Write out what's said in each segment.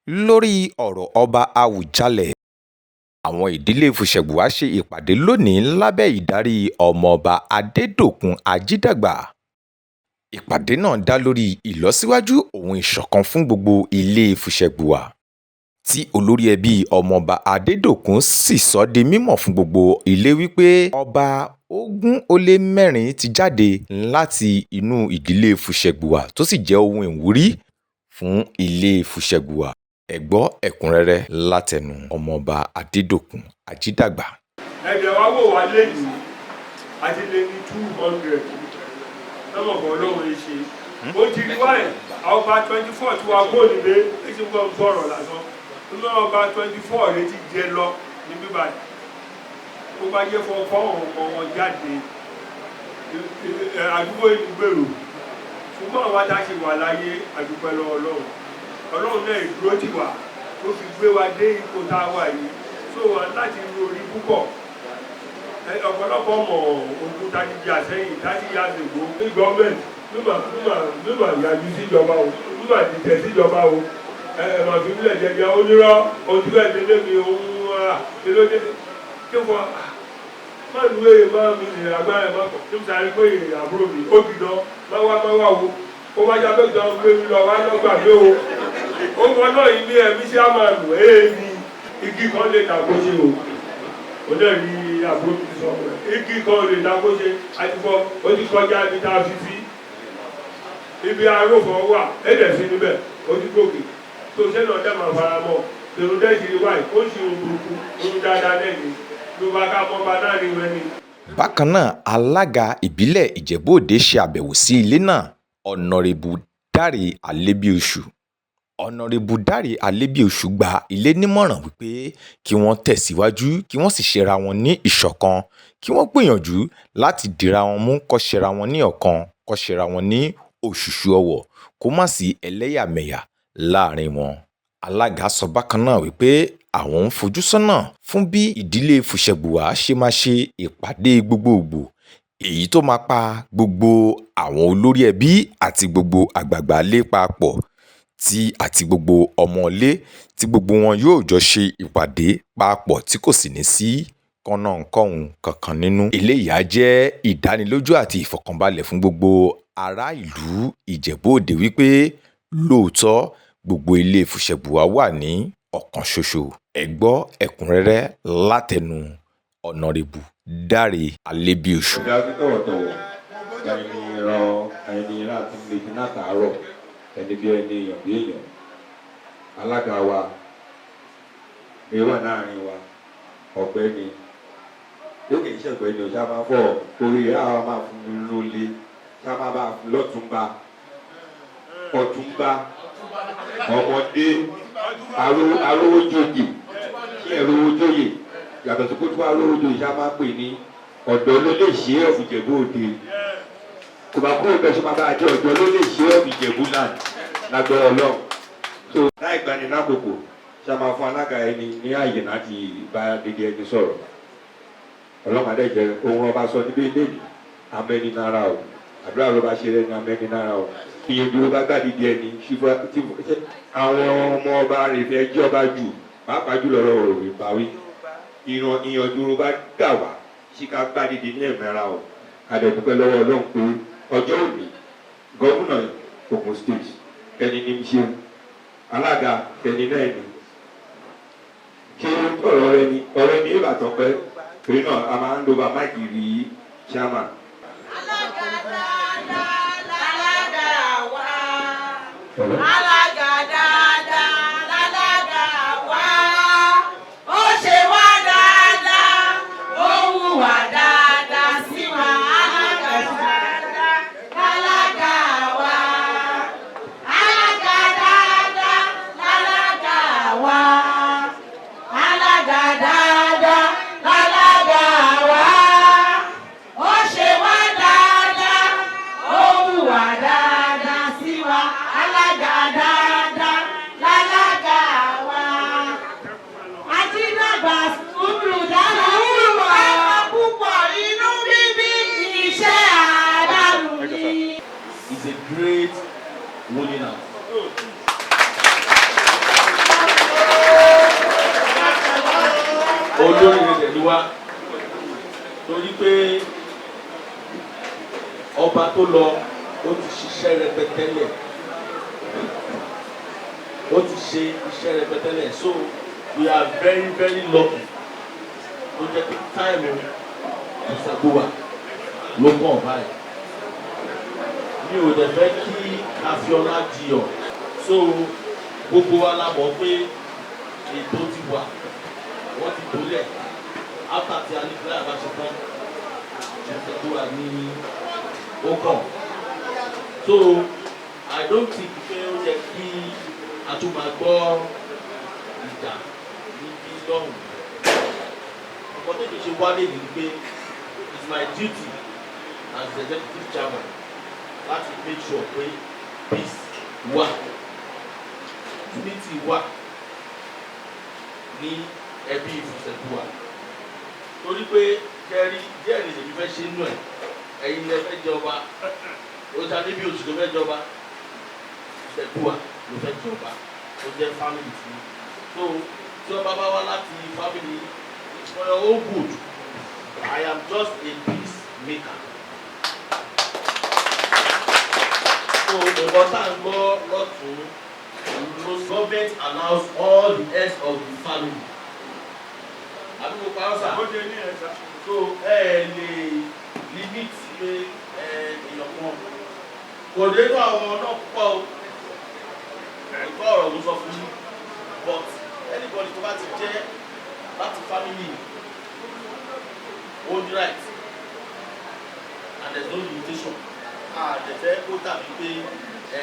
Lórí ọ̀rọ̀ Ọba Àwùjalẹ̀, àwọn ìdílé Fùṣẹ̀gbùwà ṣe ìpàdé lónìí lábẹ́ ìdarí Ọmọọba Adédòkun Ajídàgbà. Ìpàdé náà dá lórí ìlọsíwájú òun ìṣọ̀kan fún gbogbo ilé Fùṣẹ̀gbùwà, tí olórí ẹbí Ọmọọba Adédòkun sì sọ di mímọ̀ fún gbogbo ilé wípé ọba 24 ti jáde láti inú ìdílé Fùṣẹ̀gbùwà, tó sì jẹ́ ohun ìwúrí fún ilé Fùṣẹ̀gbùwà. Ẹ gbọ́ ẹ̀kúnrẹ́rẹ́ látẹnu Ọmọọba Adédòkun Ajídàgbà. Ẹ̀jẹ̀ wa wò wá lẹ́yìn àti lé ní 200 lọ́mọ̀kàn ọlọ́run yìí ṣe. Ó ti rí wáyé ọba 24 tí wàá kó nílé èsì gbọ́n sọ̀rọ̀ lásán nínú ọba 24 rẹ ti jẹ lọ ní bíbá yìí. Ó bá jẹ́ fún ọkọ ọmọ wọn jáde àdúgbò ìlú gbèrò, ṣùgbọ́n àwọn tá a ṣe wà láyé, àdúpẹ́ lọ́wọ́ Ọlọ́run. Ọlọ́run náà ìdúró tì wá tó fi gbé wa dé ipò tá a wà yìí. So wà láti ru orí púpọ̀. Ọ̀pọ̀lọpọ̀ mọ̀ ogun tàbí jà sẹ́yìn tàbí yà sègbó ní gọ́ọ̀mẹ̀ntì mímà mímà mímà yàjú síjọba o, mímà dìtẹ̀ síjọba o. Ẹ ẹ mà fi mílẹ̀ jẹjẹ onírọ́ ojú ẹ̀ délé mi òun à kílódé kí fọ má lu èyí má mi lè agbára ẹ̀ má kọ̀ kí n sáré pé àbúrò mi ó bì dán má wá má wá o. Ó bá jábẹ́ ìjọba gbé mi lọ wá lọ́gbà mi o. Ó wọn náà ilé ẹ̀mí sí àmàlù èèmí igi kan lè dàgbò ṣe o. Ó dẹ̀ rí àbúrò mi sọ igi kan lè dàgbò ṣe àti fọ ó ti kọjá ibi tá a fi sí ibi arófò wà ẹ̀dẹ̀ sí níbẹ̀ ó ti gòkè tó ṣẹ́ náà dẹ̀ máa fara mọ́ tèrò dẹ́sí wáyé ó sì ń burúkú ó ń dáadáa lẹ́yìn ló bá ká mọ́ bá náà ní wẹ́ni. Bákan náà, alága ìbílẹ̀ Ìjẹ̀bú-Òde ṣe àbẹ̀wò sí ilé náà, Ọ̀nàrẹ́bù Dáre Alẹ́bíoṣù. Ọ̀nàrẹ́bù Dáre Alẹ́bíoṣù gba ilé nímọ̀ràn wípé kí wọ́n tẹ̀síwájú, kí wọ́n sì ṣera wọn ní ìṣọ̀kan, kí wọ́n gbìyànjú láti dira wọn mú, kó ṣera wọn ní ọ̀kan, kó ṣera wọn ní òṣùṣù ọwọ̀, kó má sí ẹlẹ́yàmẹ̀yà láàrin wọn. Alága sọ bákan náà wípé àwọn ń fojú sọ́nà fún bí ìdílé Fùṣẹ̀gbùwà ṣe máa ṣe ìpàdé gbogboògbò, èyí tó máa pa gbogbo àwọn olórí ẹbí àti gbogbo àgbààgbà ilé papọ̀ tí àti gbogbo ọmọọlé, tí gbogbo wọn yóò jọ ṣe ìpàdé papọ̀ tí kò sì ní sí kọ́nọ̀ńkọ̀hún kankan nínú. Eléyìí á jẹ́ ìdánilójú àti ìfọ̀kànbalẹ̀ fún gbogbo ará ìlú Ìjẹ̀bú-Òde wípé lóòótọ́ gbogbo ilé Fùṣẹ̀gbùwà wà ní ọ̀kan ṣoṣo. Ẹ gbọ́ ẹ̀kúnrẹ́rẹ́ látẹnu Ọ̀nàrẹ́bù Dáre Alẹ́bíoṣù. Ọ̀gá fi tọ̀wọ̀tọ̀wọ̀ ẹni ran ẹni láti lè fi látàárọ̀ ẹni bí ẹni èèyàn bí èèyàn. Alága wa ní wà láàrin wa, ọ̀gbẹ́ni lókè iṣẹ́ ọ̀gbẹ́ni ọ̀ṣà máa fọ̀ orí àwa máa fún mi lólè ṣá máa bá fún lọ́túnba ọ̀túnba ọmọdé arówójóyè kí ẹ̀rówójóyè yàtọ̀ sí kótó arówójóyè ṣá máa pè ní ọ̀dọ́ ló lè ṣe é ọ̀fìjẹ̀bú òde kò bá kúrò bẹ́ẹ̀ ṣe máa bá jẹ́ ọ̀dọ́ ló lè ṣe é ọ̀fìjẹ̀bú náà lágbára Ọlọ́run. So láì gbani lákòókò ṣá máa fún alága ẹni ní àyè láti bá dédé ẹni sọ̀rọ̀. Ọlọ́run adẹ́jẹ́ ohun ọba sọ níbí lẹ́yìn amẹ́ni nára o, àdúrà ló bá ṣe rẹ ní amẹ́ni nára o. Ìyẹn dúró bá gbàdídì ẹni àwọn ọmọ ọba rẹ̀ fẹ́ jọba jù, pàápàá jùlọ lọ́rọ̀ rẹ̀ báwí ìran ìyànjú bá gbà wá sí ká gbàdídì ní ẹ̀mẹ́ra o. Adẹ̀dúpẹ́ lọ́wọ́ Ọlọ́run pé ọjọ́ òní gómìnà Ògùn State ẹni ní í ṣe alága ẹni náà ni ṣé ọ̀rọ̀ rẹ ni ọ̀rẹ́ ní Ìbàdàn pẹ́ torí náà a máa ń lo bá máìkì rí chairman. Alága dáadáa lálága wa. Alága dáadáa lálága wa. Ó ṣe wá dáadáa, ó hùwà dáadáa sí wa. Alága dáadáa lálága wa. Alága dáadáa lálága wa. Alága dáadáa lálága wa. Ó ṣe wá dáadáa, ó hùwà dáadáa sí wa. Alága dáadáa. Wá torí pé ọba tó lọ, ó ti ṣiṣẹ́ rẹpẹtẹ lẹ̀, ó ti ṣe iṣẹ́ rẹpẹtẹ lẹ̀. So we are very, very lucky tó jẹ́ pé time Fùsẹ̀gbùwà ló kàn báyìí. Mi ò dẹ̀ fẹ́ kí a fi ọlá jiyàn. So gbogbo wa la mọ̀ pé ètò ti wà, wọ́n ti tólẹ̀. After tí alífúláyà bá ṣe tán, Fùsẹ̀gbùwà ní ó kàn. So I don't think pé ó yẹ kí a tún máa gbọ́ ìjà níbí lọ́hùn. Nǹkan tó ṣe wálé ni pé it's my duty as the executive chairman láti make sure pé peace wà, unity wà ní ẹbí Fùsẹ̀gbùwà, torí pé kẹrí díẹ̀ ní èmi fẹ́ ṣe nù ẹ̀. Ẹ̀yin lẹ fẹ́ jọba, ó ta níbi oṣù tó fẹ́ jọba, Fùsẹ̀gbùwà ló fẹ́ jọba, ó jẹ́ family tí. So tí ọba bá wá láti family, it's for your own good. I am just a peace maker. So nǹkan tá à ń gbọ́ lọ́tún ló, government allows all the heads of the family, àbí mo parọ́, sà? Ó ṣe ní ẹ̀ka. So ẹ lè limit pé ẹ èèyàn kan kò dé inú àwọn náà púpọ̀ o. Ẹ̀kọ́ ọ̀rọ̀ ló sọ fún yín, but anybody tó bá ti jẹ́ láti family, ó ní right and there is no limitation. Àdẹ̀fẹ́ kó dàbí pé ẹ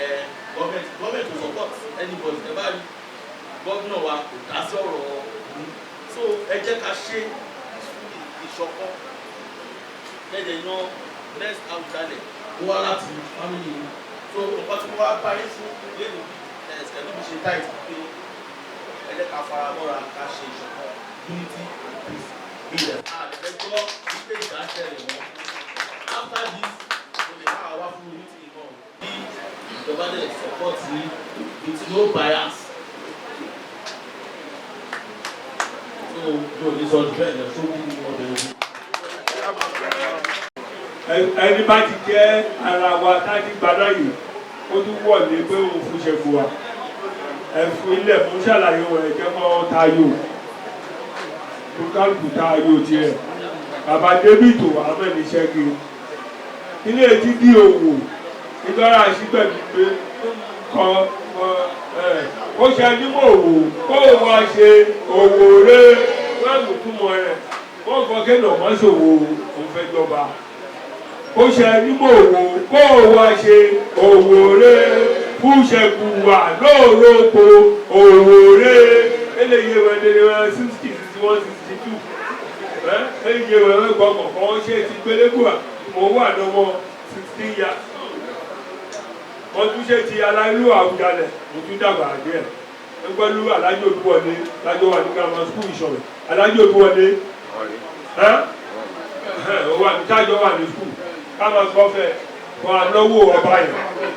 government to support anybody. Ẹ bá rí gómìnà wa kò dá sí ọ̀rọ̀ òun. So ẹ jẹ́ ká ṣe ìṣọ̀kan kẹ́jẹ̀ yan next Awùjalẹ̀ kó wá láti family yìí. So nǹkan tí wọ́n wá bá yín fún lẹ́nu ẹ̀sìn níbi ṣe tight pé ẹ jẹ́ ká fara mọ́ra, ká ṣe ìṣọ̀kan, unity and peace be there. Àdẹ̀fẹ́ gbọ́ wípé ìjà ṣẹlẹ̀ wọ́n. After this, mo lè máa wá fún unity náà bí ìjọba dẹ̀ support ní with no bias. So mi ò ní sọ jù bẹ́ẹ̀ lọ sókè ọbẹ̀ ogun. Ẹni bá ti jẹ́ ara wa tá a ti gbà láàyè, ó tún wọ̀ lé pé òun fún ṣẹ́gun wa. Ẹ fún ilẹ̀ fún ṣàlàyé wọn, ẹ jẹ́ kọ́ tayò, kálukú tayò tiẹ̀. Bàbá David amẹ́niṣẹ́gi ilé etí di òwò ìtọ́ra sígbẹ̀bí pé kọ́ ẹ ó ṣe nímọ̀ òwò kó o wá ṣe òwò rẹ wọ́n túmọ̀ rẹ̀. Wọ́n kọ́ kéèyàn má ṣòwò, òun fẹ́ jọba. Ó ṣe nímọ̀ òwò kó o wá ṣe òwò rẹ fún ṣẹ́gun wà lóòrókò òwò rẹ. Eléyìí wẹ̀ délé wẹ̀ 60, 61, 62. Eléyìí wẹ̀ wẹ̀ gbọ́ kọ̀ọ̀kan ṣe ti gbélégbò. Mo wà lọ́wọ́ 16 years, wọ́n tún ṣe ti aláìlú Àwùjalẹ̀. Mo tún dàgbà díẹ̀ pẹ̀lú Alájò Olúwọlé lájọ wà ní grammar school Ìṣọ̀rẹ̀. Alájò Olúwọlé wà ní tájọ wà ní school ká máa gbọ́ fẹ́ wọn alọ́wọ́ ọba yẹn.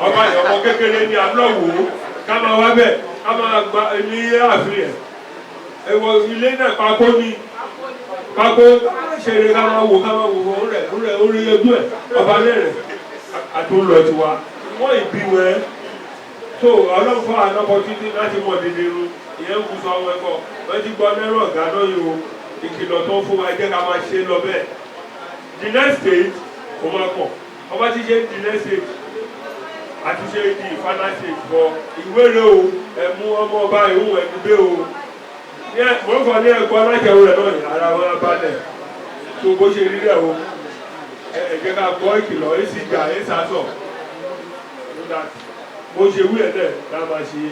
Ọba yẹn, ọmọ kékeré ní alọ́wọ́ ká máa wá bẹ̀, ká máa gba ní ààfin yẹn. Ẹ̀wọ̀ ilé náà pákó ní pákó ṣeré, ká máa wò, ká máa wò ó rẹ̀ ó rẹ̀ ó rí ojú ẹ̀ ọba lẹ́rẹ̀ àtúnlọ tiwa wọ́n ìbí wẹ́. So Ọlọ́run fún àwọn opportunity láti mọ̀ dédé ru ìyẹn ń kú sọ àwọn ẹ̀kọ́ wọ́n ti gbọ́ lẹ́rọ̀ ọ̀gá náà yìí o. Ìkìlọ̀ tó ń fún wa, ẹ jẹ́ ká máa ṣe lọ bẹ́ẹ̀. The next stage kò máa pọ̀. Ọba ti ṣe the next stage, àtúnṣe di final stage for ìwé rẹ o. Ẹ mú ọmọ ọba ìhùn ẹni gbé o mo ń fọ ní ẹ̀kọ́ alájẹwò rẹ̀ náà ara wọn balẹ̀ tó bó ṣe rí rẹ̀ o. Ẹ jẹ́ ká gbọ́ ìkìlọ̀ èsì ìjà èsì àsọ̀ bó ṣe wí ẹ̀ dẹ̀ ká máa ṣe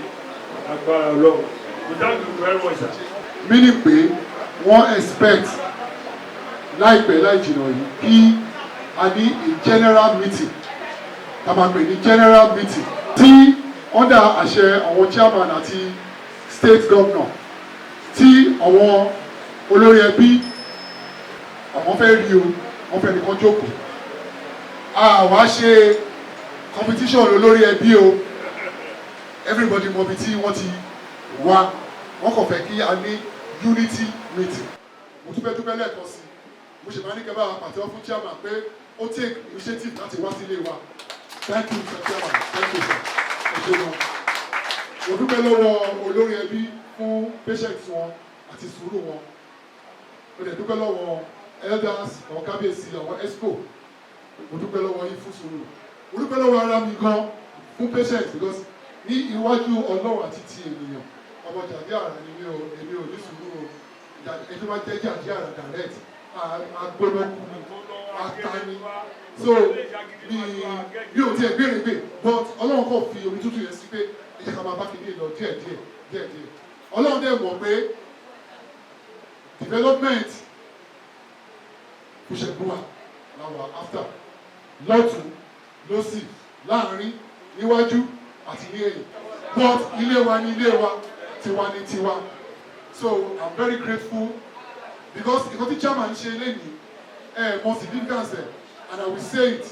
agbára Ọlọ́run. We thank you very much, sir. Meaning pé wọ́n expect láìpẹ́ láì jìnnà yìí kí a ní a general meeting, tá a máa pè ní general meeting, tí under àṣẹ àwọn chairman àti state governor, tí àwọn olórí ẹbí àwọn fẹ́ rí o, wọ́n fẹ́ nìkan jókòó. A wá ṣe competition olórí ẹbí o. Everybody mọ ibi tí wọ́n ti wá. Wọ́n kàn fẹ́ kí a ní unity meeting. Mo tún fẹ́ dúpẹ́ lẹ́ẹ̀kan sí. Mo ṣe máa ní kẹ́ bá wa pàtẹ́wọ́ fún chairman pé ó take initiative láti wá sílé wa. Thank you, Mr. Chairman. Thank you, sir. Ẹ ṣé gan. Mo dúpẹ́ lọ́wọ́ olórí ẹbí fún patience wọn àti sùúrù wọn. Mo dẹ̀ dúpẹ́ lọ́wọ́ elders, àwọn kábíyèsí, àwọn exco. Mo dúpẹ́ lọ́wọ́ yín fún sùúrù. Mo dúpẹ́ lọ́wọ́ ara mi gan fún patience, because ní iwájú Ọlọ́run àti ti ènìyàn, ọmọ jàdí àrà ni mí o. Èmi ò ní sùúrù o. Ẹni tó bá jẹ́ jàdí àrà direct, agbónákú ni, atani. So mi ò tiẹ̀ gbére gbè, but Ọlọ́run kò fi omi tútù yẹn sí pé ẹ jẹ́ ká máa bá kéde lọ díẹ̀ díẹ̀ díẹ̀ díẹ̀. Ọlọ́run dẹ̀ mọ̀ pé development Fùṣẹ̀gbùwà làwọn after, lọ́tún lọ́sì, láàrin, níwájú àti ní ẹ̀yìn, but ilé wa ní ilé wa, tiwa ní tiwa. So I'm very grateful because nǹkan tí chairman ṣe lẹ́yìn ẹ̀ mọ significance ẹ̀, and I will say it,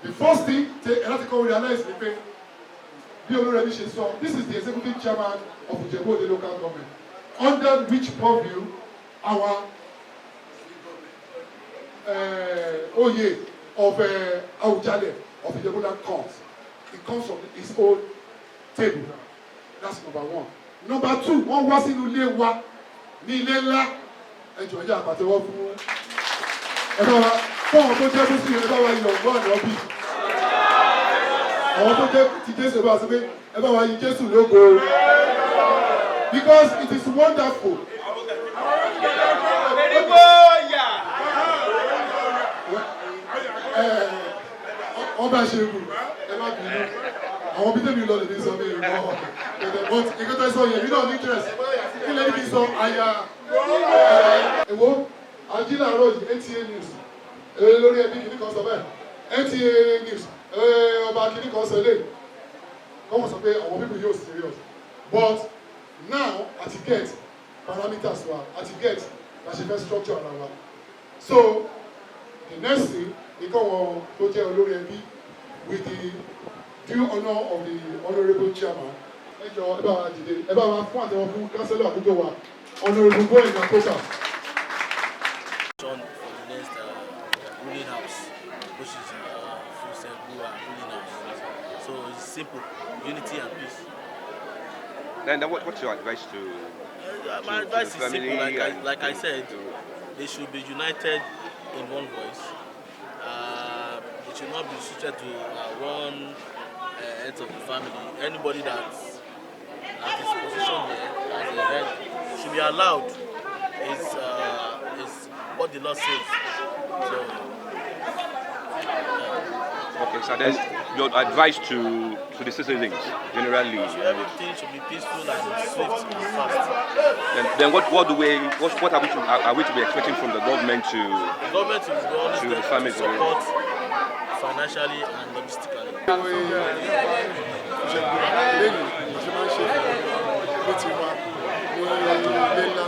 the first thing ẹ láti kọ́ realize ni pé bí olórí ẹbí ṣe sọ, this is the executive chairman of Ijebu-Ode Local Government, under which purview our oyè of Awujale of Ijebuland comes. It comes from his own table. That's number one. Number two, wọ́n wá sínú ilé wa ní ilé ńlá. Ẹ jọ̀ọ́, ẹ jẹ́ àpàtẹ́wọ́ fún ẹ bá wa fún àwọn tó jẹ́ Muslim, ẹ bá wa yọ̀ ọ̀gbọ́n ànábì. Àwọn tó jẹ́ ti Jésù, ẹ bá wa sọ pé ẹ bá wa yin Jésù lógo, because it is wonderful. Eriwo yà. Ọba ṣe wù, ẹ má bínú, àwọn bí tèmi lọ lè ní sọ mí mọ, but nǹkan tó sọ yẹn mi náà ní interest. Kí lẹ́ni kí n sọ àyà èwo ajílàárọ̀ yìí? NTA News, lórí ẹbí kìíní kan sọ bẹ́ẹ̀, NTA News, ọba kìíní kan sọ eléyìí, kọ́mọ̀ sọ pé àwọn people yóò serious. But now àti get parameters wa, àti get la ṣe fẹ́ structure ara wa. So the next thing ni kọ́ wọn tó jẹ́ olórí ẹbí, with the due honour of the honourable chairman, ẹ jọ, ẹ bá wa dìde, ẹ bá wa fún àtẹwọn fún councillor àdúgbò wa, Honourable Gbóyèga Kósà. For the next ruling house, which is Fusegbuwa ruling house. So it's simple, unity and peace. Then what's your advice to My to advice the is simple, family like I said, they should be united in one voice. It should not be restricted to one head of the family. Anybody that is positioned here as a head should be allowed. Is what the law says. So Okay, so then your advice to the citizens generally. So everything should be peaceful and swift and fast. Then what are we to be expecting from the government to The government will be always to there the to families? Support financially and logistically. Lẹ́yìn ṣe máa ń ṣe ní tiwa ní ilé ńlá,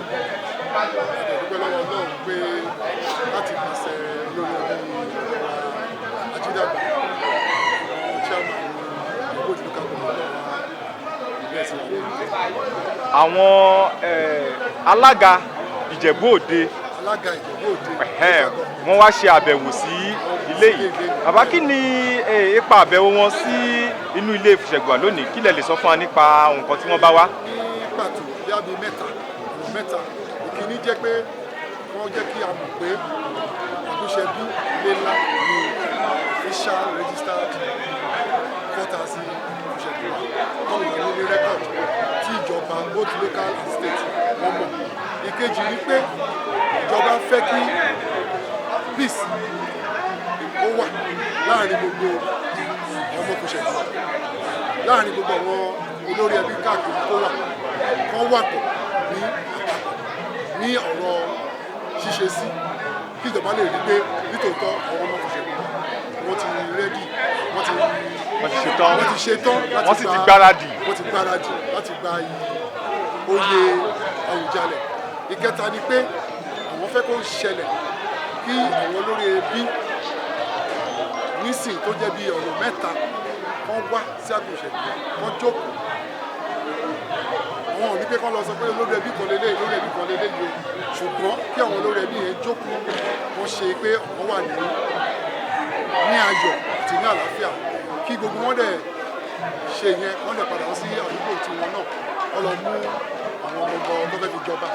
àdúgbò lọ́wọ́ Ọlọ́run pé láti pàṣẹ olórí ẹbí Ajídàgbà, àwọn chairman Ìjẹ̀bú Òde local government náà wá ìbílẹ̀ sí wa. Àwọn alága Ìjẹ̀bú Òde, Alága Ìjẹ̀bú Òde, ẹ̀hẹ́n, wọ́n wá ṣe àbẹ̀wò sí ilé yìí. Bàbá, kí ni ipa àbẹ̀wò wọn sí inú ilé Fùṣẹ̀gbùwà lónìí? Kí lẹ lè sọ fún wa nípa nǹkan tí wọ́n bá wá? Ní pàtó bí a bí mẹ́ta, ọ̀nà mẹ́ta. Ìkíní jẹ́ pé wọ́n jẹ́ kí a mọ̀ pé Àgúnṣẹ́bí ilé ńlá ní official registered quarters Fùṣẹ̀gbùwà tọ́wọ̀n ní ní record tí ìjọba, both local and state, wọ́n mọ̀. Ìkejì ni pé ìjọba fẹ́ kí peace ó wà láàrin gbogbo àwọn ọmọ Fùṣẹ̀gbùwà, láàrin gbogbo àwọn olórí ẹbí káàkiri, tó wà kán wà pọ̀ ní àpapọ̀ ní ọ̀rọ̀ ṣíṣe sí, kí ìjọba lè rí pé nítòótọ́ àwọn ọmọ Fùṣẹ̀gbùwà wọ́n ti ready, wọ́n ti Wọ́n ti ṣetán. Wọ́n ti ṣetán láti Wọ́n sì ti gbáradì. Wọ́n ti gbáradì láti gba oyè Àwùjalẹ̀. Ìkẹta ni pé àwọn fẹ́ kó ṣẹlẹ̀ kí àwọn olórí ẹbí nísìn tó jẹ́ bí ọ̀nà mẹ́ta kan wá sí Àgùnṣẹ̀gbùwà, kan jókòó. Àwọn Wọn ò ní pé kán lọ sọ pé olórí ẹbí kan lélẹ́yìí, olórí ẹbí kan lélẹ́yìí o, ṣùgbọ́n kí àwọn olórí ẹbí yẹn jókòó, wọ́n ṣe pé àwọn wà ní ayọ̀ àti ní àlàáfíà, kí gbogbo wọn dẹ̀ ṣe yẹn, wọ́n dẹ̀ padà wá sí àdúgbò tiwọn náà, wọ́n lọ mú àwọn ọmọ ọba tó fẹ́ fi jọba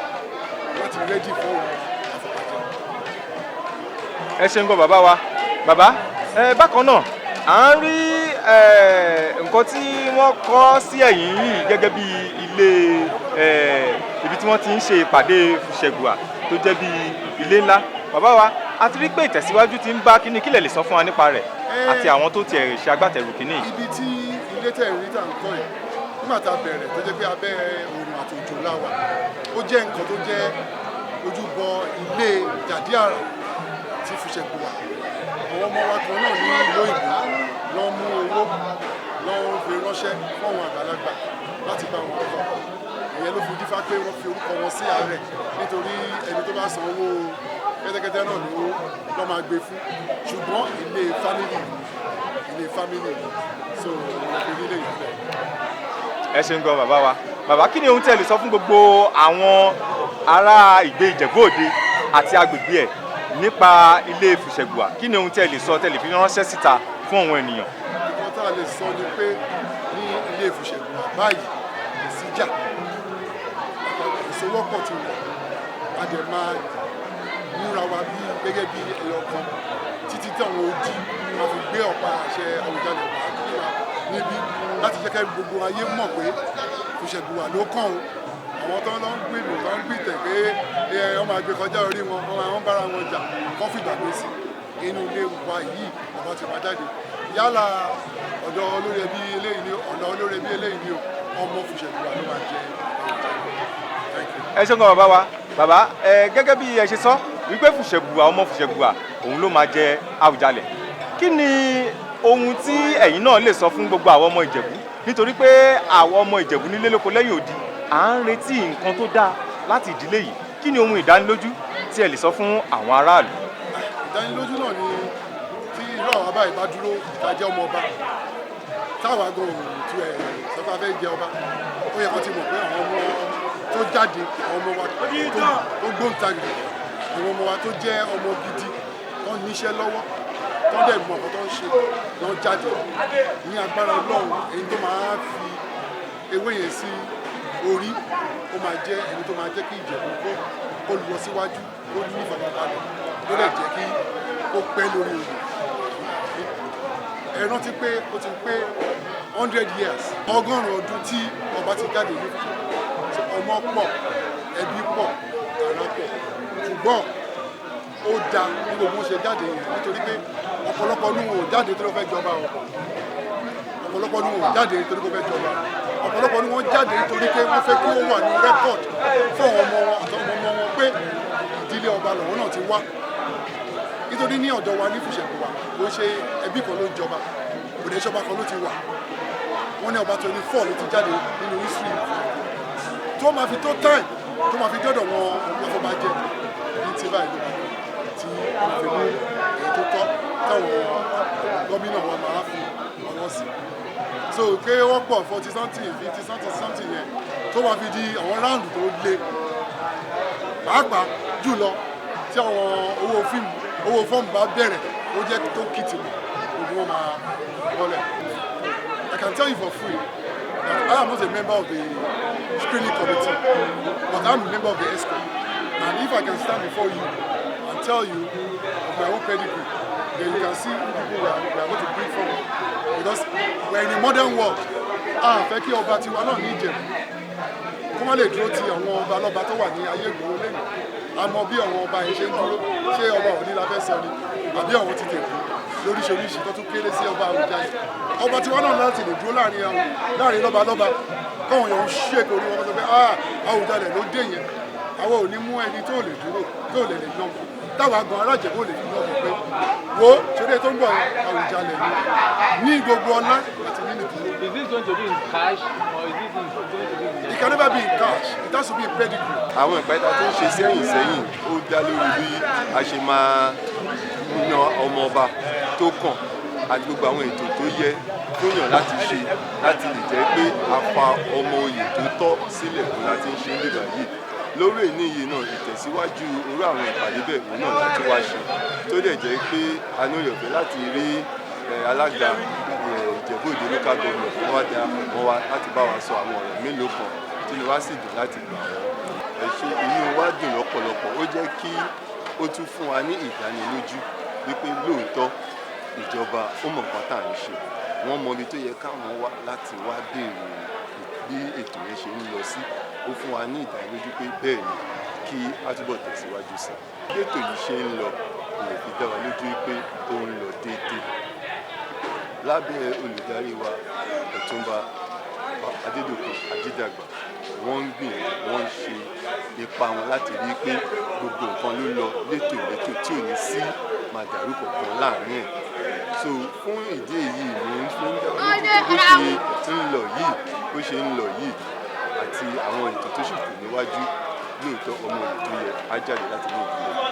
láti ready fún òun àfọ̀bàjẹ́. Ẹ ṣeun gan, bàbá wa. Bàbá ẹ, bákan náà, à ń rí nǹkan tí wọ́n kọ́ sí ẹ̀yìn yìí gẹ́gẹ́ bí ilé ibi tí wọ́n ti ń ṣe ìpàdé Fùṣẹ̀gbùwà, tó jẹ́ bí ilé ńlá. Bàbá wa, a ti rí pé ìtẹ̀síwájú ti ń bá kíní. Kílẹ̀ lè sọ fún wa nípa rẹ̀ àti àwọn tó tiẹ̀ ṣe agbátẹrù kíní yìí? Ibi tí ilé tẹ̀ rí tà ń kọ́ yìí, nígbà tá a bẹ̀rẹ̀, tó jẹ́ pé abẹ́ oòrùn àti òjò la wà, ó jẹ́ nǹkan tó jẹ́ ojúbọ ilé Jàdíàrà tí Fùṣẹ̀gbùwà. Àwọn ọmọ wa kan náà ní ìlú òyìnbó lọ mú owó lọ fi ránṣẹ́ fún àwọn àgbàlagbà láti bá wọn kọ́. Ìyẹn ló fi dífá pé wọ́n fi orúkọ wọn sí ààrẹ, nítorí ẹni tó bá san owó kẹ́tẹ́kẹ́tẹ́ náà ló lọ́ máa gbé fún. Ṣùgbọ́n ilé family, ilé family, so wọ́n fi nílé yìí bẹ́ẹ̀. Ẹ ṣeun gan, bàbá wa. Bàbá, kí ni ohun tí ẹ lè sọ fún gbogbo àwọn ará ìgbé Ìjẹ̀bú Òde àti agbègbè ẹ̀ nípa ilé Fùṣẹ̀gbùwà? Kí ni ohun tí ẹ lè sọ tẹ́ lè fi ránṣẹ́ síta fún àwọn ènìyàn? Nǹkan tá a lè sọ ni pé ní ilé Fùṣẹ̀gbùwà báyìí, kò sí jà, ìsowọ́pọ̀ ti wà. A dẹ̀ máa múra wa bí gẹ́gẹ́ bí ẹyọ kan títí tí àwọn odi máa fi gbé ọ̀pá àṣẹ Àwùjalẹ̀ wá níbí, láti jẹ́ kí gbogbo ayé mọ̀ pé Fùṣẹ̀gbùwà ló kàn o. Àwọn tó ń lọ ń gbìlù, tó ń gbìtẹ̀ pé ẹ wọ́n máa gbé kọjá orí wọn, wọ́n máa ń bára wọn jà, kọ́ fìgbàgbé sí inú ilé wa yìí. Bàbá ti máa jáde, yálà ọ̀dọ̀ olórí ẹbí eléyìí ni, ọ̀dọ̀ olórí ẹbí eléyìí ni o, ọmọ Fùṣẹ̀gbùwà ló máa jẹ Àwùjalẹ̀. Thank you. Ẹ ṣeun gan, bàbá wa. Bàbá ẹ, gẹ́gẹ́ bí ẹ ṣe sọ wípé Fùṣẹ̀gbùwà, ọmọ Fùṣẹ̀gbùwà òun ló máa jẹ Àwùjalẹ̀, kí ni ohun tí ẹ̀yin náà lè sọ fún gbogbo àwọn ọmọ Ìjẹ̀bú? Nítorí pé àwọn ọmọ Ìjẹ̀bú nílé lóko lẹ́yìn odi, à ń retí nǹkan tó dáa láti ìdílé yìí. Kí ni ohun ìdánilójú tí ẹ lè sọ fún àwọn aráàlú? Ìdánilójú náà ni tí irú àwọn abáyé bá dúró, ká jẹ́ ọmọ ọba, táwa gan òun tu ẹ̀ sọ́kà fẹ́ jẹ ọba, ó yẹ kó ti mọ̀ pé àwọn ọmọ tó jáde, àwọn ọmọ wa tó gbóǹtarìgì, àwọn ọmọ wa tó jẹ́ ọmọ gidi, tó níṣẹ́ lọ́wọ́, tó dẹ̀ mọ̀ ọ̀kan tó ń ṣe lọ́ jáde. Ní agbára Ọlọ́run, èyí tó máa fi ewé yẹn sí orí, ó máa jẹ́ ẹni tó máa jẹ́ kí Ìjẹ̀bú kó lọ síwájú, kó ní ìfọ̀kànbalẹ̀, ó lè jẹ́ kí ó pẹ́ lórí oyè. Ẹ rántí pé ó ti pé 100 years, 100 ọdún tí ọba ti jáde ní Fùṣẹ̀gbùwà. Ọmọ pọ̀, ẹbí pọ̀, ará pọ̀, ṣùgbọ́n ó da bí gbogbo wọn ṣe jáde yẹn, nítorí pé ọ̀pọ̀lọpọ̀ nínú wọn ò jáde tó ló fẹ́ jọba o. Ọ̀pọ̀lọpọ̀ nínú wọn ò jáde nítorí kó fẹ́ jọba. Ọ̀pọ̀lọpọ̀ nínú wọn jáde nítorí pé wọ́n fẹ́ kí ó wà ní record fún àwọn ọmọ wọn àtàwọn ọmọ wọn pé ìdílé ọba lọ́wọ́ náà ti wá. Nítorí ní ọ̀dọ̀ wa ní Fùṣẹ̀gbùwà, kò ṣe ẹbí kan ló ń jọba, kò dé ṣọba kan ló ti wà. Wọ́n ní ọba 24 ló ti jáde nínú history tó máa fi tó time tó máa fi dọ́dọ̀ wọn afọbajẹ ní ti báyìí ló máa tí wọ́n fi mú èyí tó tọ́ táwọn gómìnà wa máa fi ọwọ́ sí. So pé wọ́n pọ̀ 40 something, 50 something something yẹn, tó máa fi di àwọn round tó le, pàápàá jùlọ tí àwọn owó fíìmù, owó fọ́ọ̀mù bá bẹ̀rẹ̀, ó jẹ́ tó kìtì mọ̀, gbogbo wọn máa wọlé. I can tell you for free that I am not a member of the screening committee, but I'm a member of the EXCO. And if I can stand before you and tell you of my own pedigree, then you can see who people we are going to bring forward. Because we're in a modern world. A fẹ́ kí ọba tiwa náà ní Ìjẹ̀bú kó má lè dúró ti àwọn ọba lọ́ba tó wà ní ayé ìgboro lẹ́nu. A mọ bí àwọn ọba yẹn ṣe ń dúró. Ṣé ọba Ọ̀ọ̀ni la fẹ́ sọ ni, àbí àwọn ti tèkú lóríṣiríṣi tó tún kéré sí ọba Àwùjalẹ̀? Ọba tiwa náà láti lè dúró láàrin àwọn, láàrin lọ́ba lọ́ba, káwọn èèyàn ń ṣèkò orí wọn sọ pé, "Ah, Àwùjalẹ̀ ló dé yẹn." Àwọn ò ní mú ẹni tó lè dúró, tó lè lè yan, táwa gan alájẹ̀bó lè fi yàn pé wo ṣeré tó ń bọ̀ yẹn, Àwùjalẹ̀ ni, ní gbogbo ọlá àti nínú ìdúró. Is this going to be in cash or is this going to be in It can never be in cash. It has to be in pedigree. Àwọn ìpàdé tó ń ṣe sẹ́yìn sẹ́yìn, ó dá lórí bí a ṣe máa yan ọmọ ọba tó kàn. Àti gbogbo àwọn ètò tó yẹ fúnyàn láti ṣe láti lè jẹ́ pé a fa ọmọ oyè tó tọ́ sílẹ̀ kó láti ń ṣe ń bèbà yìí. Lórí èní yìí náà, ìtẹ̀síwájú irú àwọn ìpàdé bẹ́ẹ̀ òun náà láti wá ṣe, tó dẹ̀ jẹ́ pé a ní oore ọ̀fẹ́ láti rí alága Ìjẹ̀bú Òde local government. Wọ́n wá darapọ̀ mọ́ wa láti bá wa sọ àwọn ọ̀rọ̀ mélòó kan tí inú wa sì dùn láti gbà wọ́n. Ẹ ṣe, inú wa dùn lọ́pọ̀lọpọ̀. Ó jẹ́ kí ó tún fún wa ní ìdánilójú wípé lóòótọ́ ìjọba ó mọ̀ nǹkan tá à ń ṣe. Wọ́n mọ ibi tó yẹ káwọn wá láti wá béèrè bí ètò yẹn ṣe ń lọ sí. Ó fún wa ní ìdánilójú pé bẹ́ẹ̀ ni, kí á túbọ̀ tẹ̀síwájú sí i. Bí ètò yìí ṣe ń lọ, lè fi dá wa lójú pé ó ń lọ déédéé lábẹ́ olùdarí wa, Ọ̀túnba Adédọ̀kun Ajídàgbà. Wọ́n ń gbìyànjú, wọ́n ń ṣe ipa wọn láti rí i pé gbogbo nǹkan ló lọ létòlétò tí ò ní sí màdàrú kankan láàrin ẹ̀. So fún ìdí èyí, mò ń fi ń dá wa lójú pé bó ṣe ń lọ yìí, bó ṣe ń lọ yìí àti àwọn ètò tó sì kù níwájú, lóòótọ́ ọmọ òye tó yẹ á jáde láti ní ìpínlẹ̀.